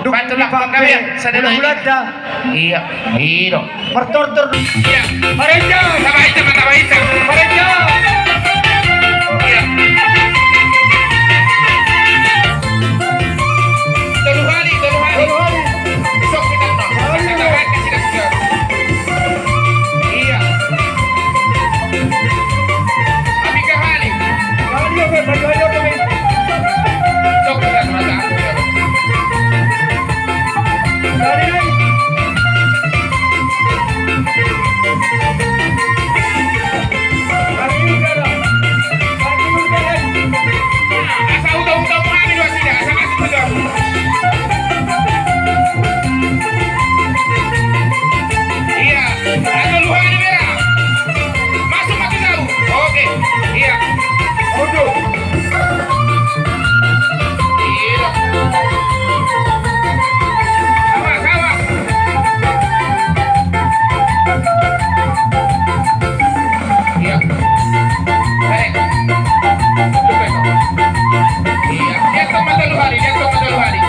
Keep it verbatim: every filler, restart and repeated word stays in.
Bantu lakukan kami ya, sadana ini. Hula-hulanta. Iya, iya. Martortor. Iya. Marenda. Tabaita, tabaita. Marenda. Iya. Tolu hali, tolu hali. Tolu hali. Sok kita, no. Tolu hali. Kita baik, kasih, kasih. Iya. Abi kahali. Kahali, oke, bagi aja, oke. Sok kita, no. Iya, atau lu hanya merah. Masuk, masuk jauh. Oke. Iya. Oke. Iya. Awas, awas. Iya. Baik. Iya. Dia tong mata lu hari, dia tong mata lu hari.